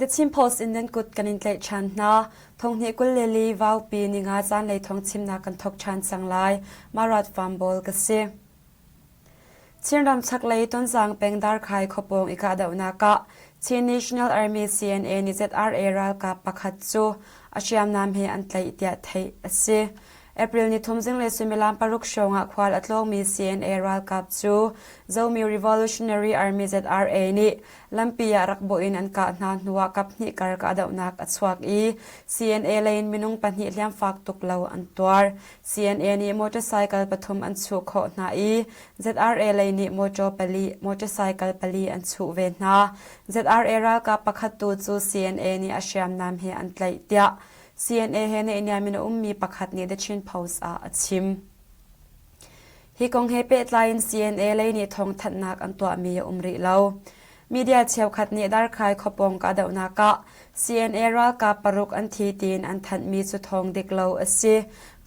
Chin Post in nan kut kan in tlaih ṭhan hna. Thonghnih 24 vaupi ninga zaanlei thawng chimnak kan thawk ṭhan cang lai. Marat Farm ka si. Chinram chaklei Tonzang peng Darkhai khuapawng i kahdohnak ah Chin National Army CNA nih ZRA ralkap pakhat cu a hriamnam he an tlaih tiah theih a si. April ni thum zinglei suimilam paruk hrawng ah khual a tlawngmi CNA ralkap cu Zomi Revolutionary Army ZRA nih lampi ah rak bawh in an kah hna hnuah kaphnih kar kahdohnak a chuak i CNA lei in minung pahnih hliamfak tuk lo an tuar. CNA nih motorcycle pathum an chuh khawh hna i ZRA lei nih motor pali, motorcycle pali an chuh ve hna. ZRA ralkap pakhat tu cu CNA nih a hriamnam he an tlaih tiah CNA he naihniam in a ummi pakhat nih The Chin Post ah a chim. Hi kong he pehtlai in CNA lei nih thawngthanhnak an tuahmi a um rih lo. Media cheukhat nih Darkhai khuapawng kahdohnak ah CNA ralkap paruk an thi tiin an thanhmi cu thawng dik lo a si.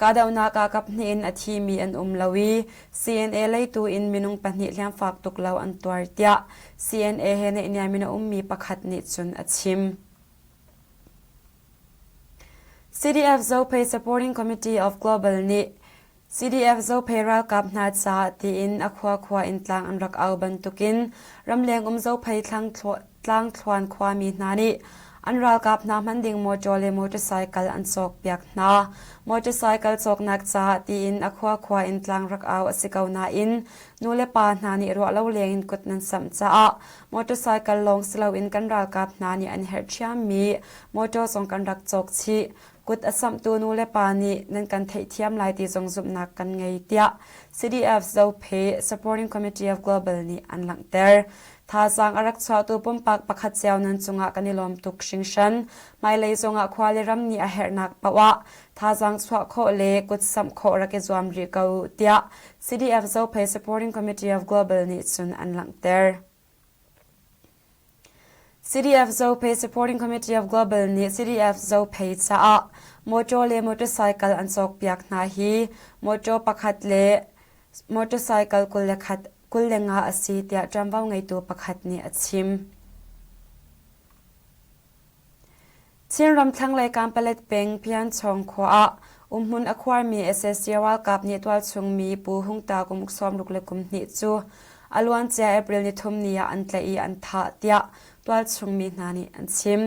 Kahdohnak ah kaphnih in a thimi an um lo i CNA leitu in minung pahnih hliamfak tuk lo an tuar tiah CNA he naihniam in a ummi pakhat nih cun a chim. CDF Zophei Supporting Committee of Global nih CDF Zophei ralkap hna caah tiin a khuakhua in tlang an rak au bantukin ramleng um Zophei tlangthluan khuami hna nih an ralkap hna hman ding motor le motorcycle an cawkpiak hna. Motorcycle cawknak caah tiin a khuakhua in tlang rak au a si ko nain nulepa hna nih ruah lo leng in kut nan samh caah motorcycle lawng si loin kan ralkap hna nih an herh ṭhiammi motor zong kan rak cawk chih. Kut a samhtu nulepa nih nan kan theihthiam lai ti zong zumhnak kan ngei tiah CDF Zophe Supporting Committee of Global nih an langhter. Thazaang a rak chuahtu pumpak pakhat cio nan cungah kan i lawm tuk hringhran. Hmailei zongah khua le ram nih a herhnak paoh ah thazaang chuah khawh le kut samh khawh rak i zuam rih ko u tiah CDF Zophei Supporting Committee of Global nih cun an langhter. CDF Zophei Supporting Committee of Global nih CDF Zophei caah motor le motorcycle an cawkpiak hna hi motor pakhat le motorcycle 21 25 a si tiah ṭuanvo ngeitu pakhat nih a chim. Chinram thlanglei Kanpalet peng Pianchawng khua ah umhmun a khuarmi sac ralkap nih tualchung mi Pu Hung Ta kum 62 cu a luancia April nithum ni ah an tlaih i an thah tiah tualchung mi hna nih an chim.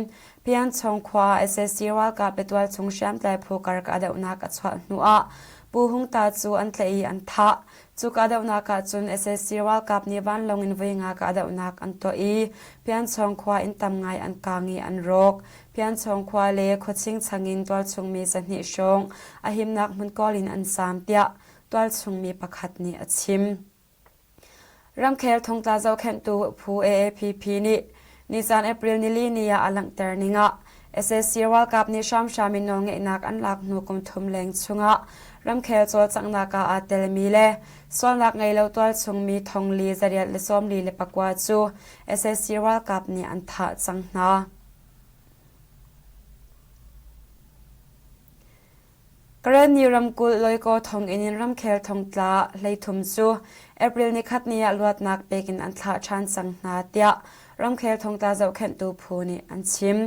Pianchawng khua ah sac ralkap le tualchung hriamtlai phu kar kahdohnak a chuah hnu ah Pu Hung Ta cu an tlaih i an thah. Cu kahdohnak ah cun sac ralkap nih vanlawng in voi nga kahdohnak an tuah i Pianchawng khua inn tam ngai an kaang i an rawk. Pianchawng khua le khuaching changin tualchungmi zahnih hrawng a himnak hmun kawl in an zaam tiah tualchungmi pakhat nih a chim. Ramkhel thongtla zohkhenhtu phu AAPP nih Nisan April nili ni ah a langhter ning ah sac ralkap nih hramhram in nawlngeihnak an lak hnu kum thum leng chungah ramkhel cawlcanghnak ah aa telmi le sualnak ngei lo tualchung mi thongli zariat le 44 cu sac ralkap nih an thah cang hna. Karenni ramkulh Loikaw thonginn in ramkhel thongtla 33 cu April nikhat ni ah luatnak pek in an thlah ṭhan cang hna tiah ramkhel thongtla zohkhenhtu phu nih an chim.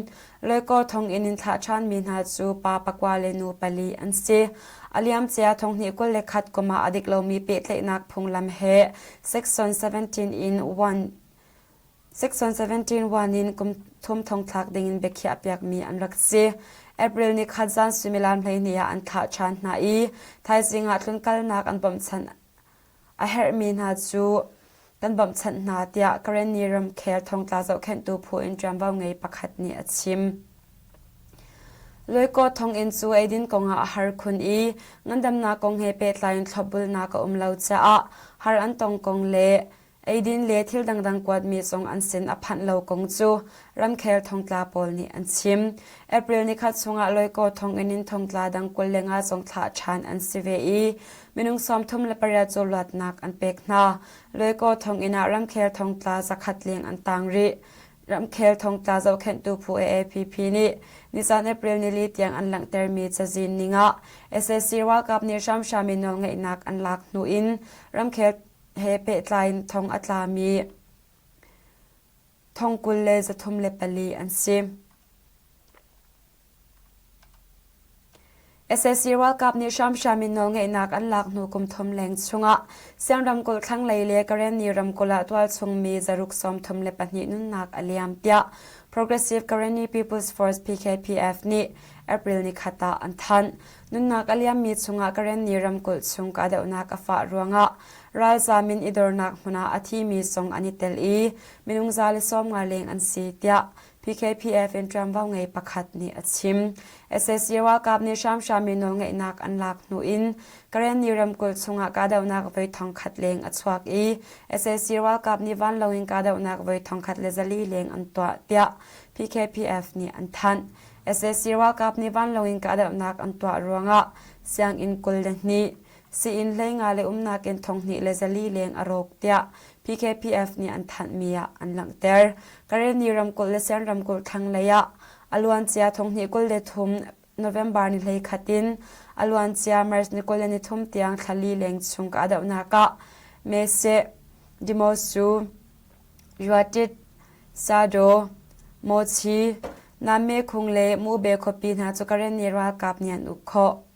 Loikaw thonginn in thlah ṭhanmi hna cu pa pakua le nu pali an si. A liamcia thonghnih 21 kum ah a dik lomi pehtlaihnak phunglam he Section 17 in 1 Section 17 1 in kum thum thongthlak dingin biakhiah piakmi an rak si. April ni khat zan suimilam 12 ah an thlah ṭhan hna i thaizing ah tlunkalnak an bawmhchanh a herhmi hna cu kan bawmhchanh hna tiah Karenni ramkhel thongtla zohkhenhtu phu in ṭuanvo ngei pakhat nih a chim. Loikaw thonginn cu eidin kongah a har khun i ngandamnak kong he pehtlai in thlopbulnak a um lo caah har an tong kong le Eidin le thil dangdang kuatmi zong an sin a phanh lo kong cu ramkhel thongtla pawl nih an chim. April nikhat chungah Loikaw thonginn in thongtla dang 25 zong thlah ṭhan an si ve i minung 38 cu luatnak an pek hna. Loikaw thonginn ah ramkhel thongtla zakhat leng an tang rih. Ramkhel thongtla zohkhenhtu phu AAPP nih nizan April nili tiang an langhtermi cazin ningah sac ralkap nih hramhram in nawlngeihnak an lak hnu in ramkhel he pehtlai in thong a tlami thong 134 an si. Sac ralkap nih hramhram in nawlngeihnak an lak hnu kum thum leng chungah Siang ramkulh thlanglei le Karenni ramkulh ah tualchung mi zaruk 32 nunnak a liam tiah Progressive Karenni People's Force PKPF nih April nikhat ah an thanh. Nunnak a liammi chungah Karenni ramkulh chung kahdohnak a fah ruangah ralzaam in i dornak hmun ah a thimi zong an i tel i minung 150 leng an si tiah PKPF in ṭuanvo ngei pakhat nih a chim. Sac ralkap nih hramhram in nawlngeihnak an lak hnu in Karenni ramkulh chungah kahdohnak voi thongkhat leng a chuak i sac ralkap nih vanlawng in kahdohnak voi thongkhat le zali leng an tuah tiah PKPF nih an thanh. Sac ralkap nih vanlawng in kahdohnak an tuah ruangah sianginn 22, sii-inn 15 le umnak inn 24 leng a rawk tiah PKPF nih an thanhmi ah an langhter. Karenni ramkulh le Sian ramkulh thlanglei ah a luancia 2023 November ni 11 in a luancia March ni 23 tiang thlali leng chung kahdohnak ah Meseh, Dimosu, Yuatit, Sado, Mochi, Nammekhung le Mube khuapi hna cu Karenni ralkap nih an uk khawh.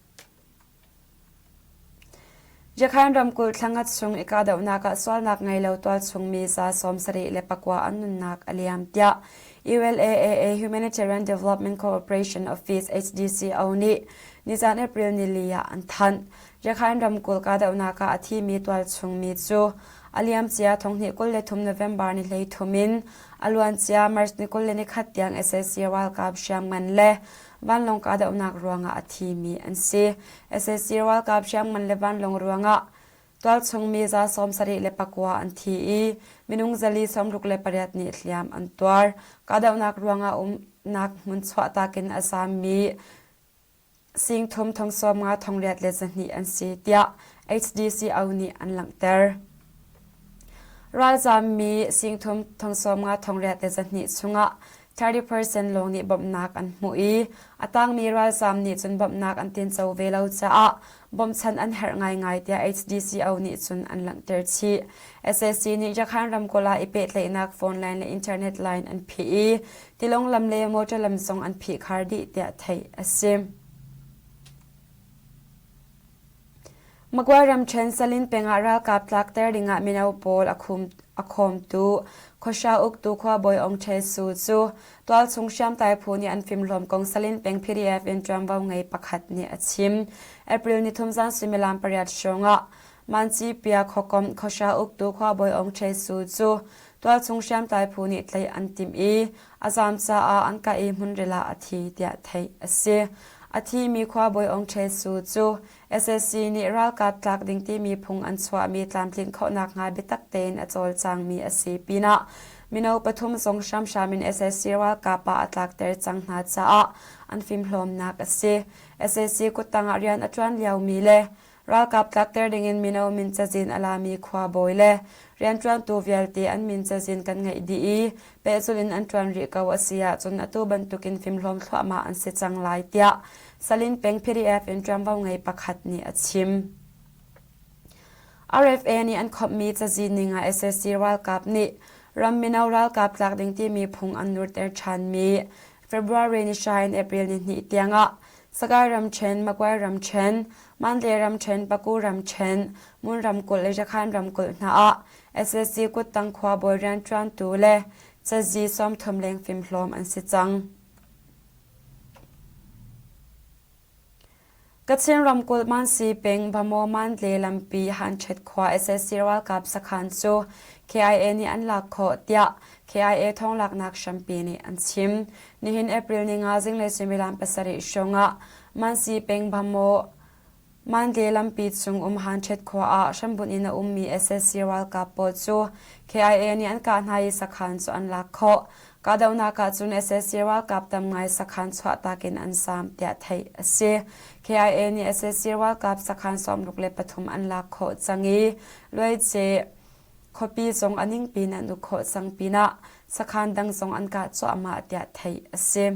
Yakhan ramkulh thlangat chung i kahdohnak ah sualnak ngei lo tualchung mi 79 an nunnak a liam tiah ULAAA Humanitarian Development Cooperation Office HDCO nih nizan April nili ah an thanh. Yakhan ramkulh kahdohnak ah a thimi tualchung mi cu a liamcia 2023 November ni 13 in a luancia March ni 21 tiang sac ralkap hriamngan le vanlawng kahdohnak ruangah a thimi an si. Sac ralkap hriamngan le vanlawng ruangah tualchung mi 79 an thi i minung 468 nih hliam an tuar. Kahdohnak ruangah umnak hmun chuahtak in a zaammi singthum 90 82 an si tiah HDCO nih an langhter. Ralzaammi singthum 90 82 chungah 30% lawng nih bawmhnak an hmuh i a tangmi ralzaam nih cun bawmhnak an tinco ve lo caah bawmhchanh an herh ngaingai tiah HDCO nih cun an langhter chih. Sac nih Yakhan ramkulh ah i pehtlaihnak phone line le internet line an phih i tilawng lam le motor lam zong an phihkhar dih tiah theih a si. Magway ramṭhen Salin peng ah ralkap tlakter dingah mino pawl a khawmtu khuahra uktu khuabawi Aung Htwe Su cu tualchung hriamtlai phu nih an fimhlawm kong Salin peng PDF in ṭuanvo ngei pakhat nih a chim. April nithum zan suimilam pariat hrawng ah Mancipia khuakomh khuahra uktu khuabawi Aung Htwe Su cu tualchung hriamtlai phu nih tlaih an timh i a zaam caah an kah i hmunril ah a thi tiah theih a si. A thimi khuabawi Aung Htwe Su cu Sac nih ralkap tlak ding timi phung an chuahmi tlamtlin khawhnak hnga biatak tein a cawlcangmi a si pinah mino pathum zong hramhram in sac ralkap ah a tlakter cang hna caah an fimhlawmnak a si. Sac kuttang ah rian a ṭuan liomi le ralkap tlakter dingin mino min cazin a lami khuabawi le rianṭuantu vialte an min cazin kan ngeih dih i pehzulh in an ṭuan rih ko a si ahcun atu bantukin fimhlawm thluahmah an si cang lai tiah Salin peng PDF in ṭuanvo ngei pakhat nih a chim. RFA nih an khawmhmi cazin ning ah sac ralkap nih ram mino ralkap tlak ding timi phung an nurter ṭhanmi February ni hra in April ni hnih tiangah Sagaing ramṭhen, Magway ramṭhen, Mandalay ramṭhen, Paku ramṭhen, Mon ramkulh le Rakhan ramkulh hna ah sac kuttang khuabawi rianṭuantu le cazi 30 leng fimhlawm an si cang. Kachin ramkulh Mansi peng Bamaw Mandle lampi Hanṭhet khua sac ralkap sakhan cu KIA nih an lak khawh tiah KIA thawnglaknak hrampi nih an chim. Nihin April ni nga zinglei suimilam pasarih hrawngah Mansi peng Bamaw Mandle lampi chung um Hanṭhet khua ah hrambunh in a ummi sac ralkap pawl cu KIA nih an kah hna i sakhan cu an lak khawh. Kahdohnak ah cun sac ralkap tam ngai sakhan chuahtak in an zaam tiah theih a si. KIA nih sac ralkap sakhan 63 an lak khawh cang i Luaice khuapi zong a ningpi in an uk khawh cang pinah sakhan dang zong an kah cuahmah tiah theih a si.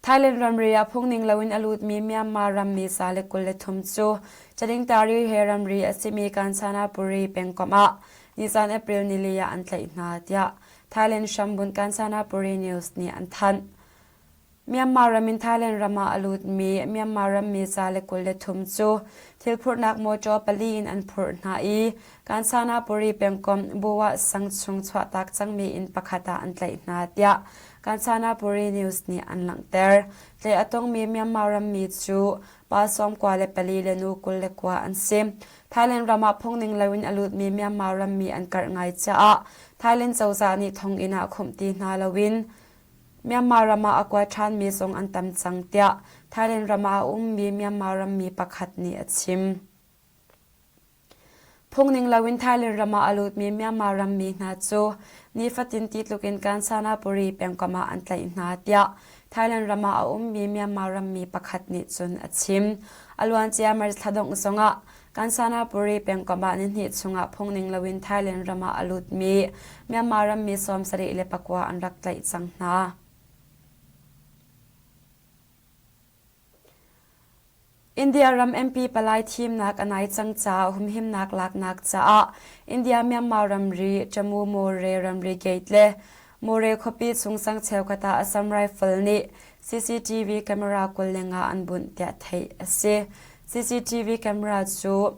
Thailand ramri ah phungning loin a lutmi Myanmar rammi 123 cu Chadingtari he ramri a simi Kanchanaburi pengkomh ah nizan April nili ah an tlaih hna, tiah Thailand hrambunh Kanchanaburi News nih an thanh. Myanmar ram in Thailand ram ah a lutmi Myanmar rammi 123 cu thil phurhnak mawṭaw pali in an phurh hna i Kanchanaburi pengkomh Buwah sang chung chuahtak cangmi inn pakhat ah an tlaih hna tiah Kanchanaburi News nih an langhter. Tlaih a tongmi Myanmar rammi cu pa 94 le nu 29 an si. Thailand ram ah phung ning loin a lutmi Myanmar rammi an karh ngai caah Thailand cozah nih thonginn ah khumh ti hna loin Myanmar ram ah a kua ṭhanmi zong an tam cang tiah Thailand ram ah a ummi Myanmar rammi pakhat nih a chim. Phungning loin Thailand ram ah a lutmi Myanmar rammi hna cu nifatin ti tlukin Kanchanaburi pengkomh ah an tlaih hna tiah Thailand ram ah a ummi Myanmar rammi pakhat nih cun a chim. A luancia March thla dongh zongah Kanchanaburi pengkomh ah nihnih chungah phungning loin Thailand ram ah a lutmi Myanmar rammi 79 an rak tlaih cang hna. India ram MP palai thimnak a nai cang caah humhimnak laknak caah India-Myanmar ramri Jammu More ramri gate le More khuapi chung sang cheukhat ah Assam Rifle nih CCTV camera 25 an bunh tiah theih a si. CCTV camera cu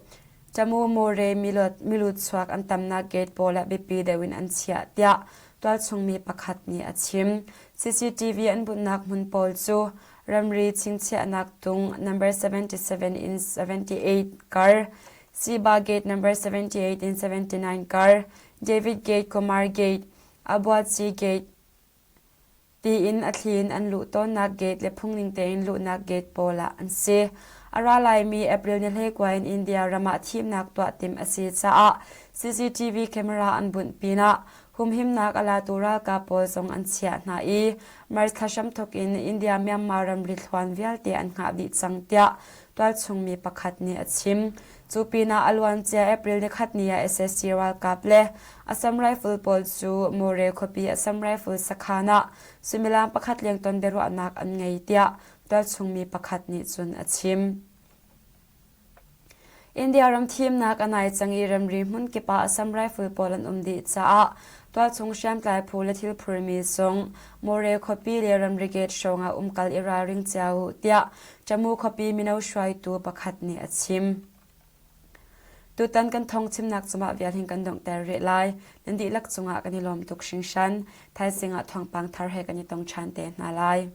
Jammu More milut chuak an tamnak gate pawl ah biapi deuh in an chiah tiah tualchungmi pakhat nih a chim. CCTV an bunhnak hmun pawl cu ramri chingchiahnak tung number 77 in 78 kar, Siba Gate number 78 in 79 kar, David Gate, Kumar Gate, Abuachi Gate tiin a thli in an luh tawnnak gate le phungning tein luhnak gate pawl ah an si. A ra laimi April ni hleikua in India ram ah thimnak tuah timh a si caah CCTV camera an bunh pinah humhimnak a latu ralkap pawl zong an chiah hna i March thla hramthawk in India-Myanmar ramri thluan vialte an hngah dih cang tiah tualchungmi pakhat nih a chim. Cu pinah a luancia April nikhat ni ah SSC ralkap le Assam Rifle pawl cu More khuapi Assam Rifle sakhan ah suimilam pakhat leng ton biaruahnak an ngei tiah tualchungmi pakhat nih cun a chim. India ram thimnak a nai cang i ramri hmun kip ah Assam Rifle pawl an um dih caah tualchung hriamtlai phu le thil phurmi zong More khuapi le ramri gate hrawng ah umkal i ralring cio u tiah Jammu khuapi mino hruaitu pakhat nih a chim. Tutan kan thawng chimnak cungah vial hin kan donghter rih lai. Nan dihlak cungah kan i lawm tuk hringhran. Thaizing ah thawngpang thar he kan i tong ṭhan te hna lai.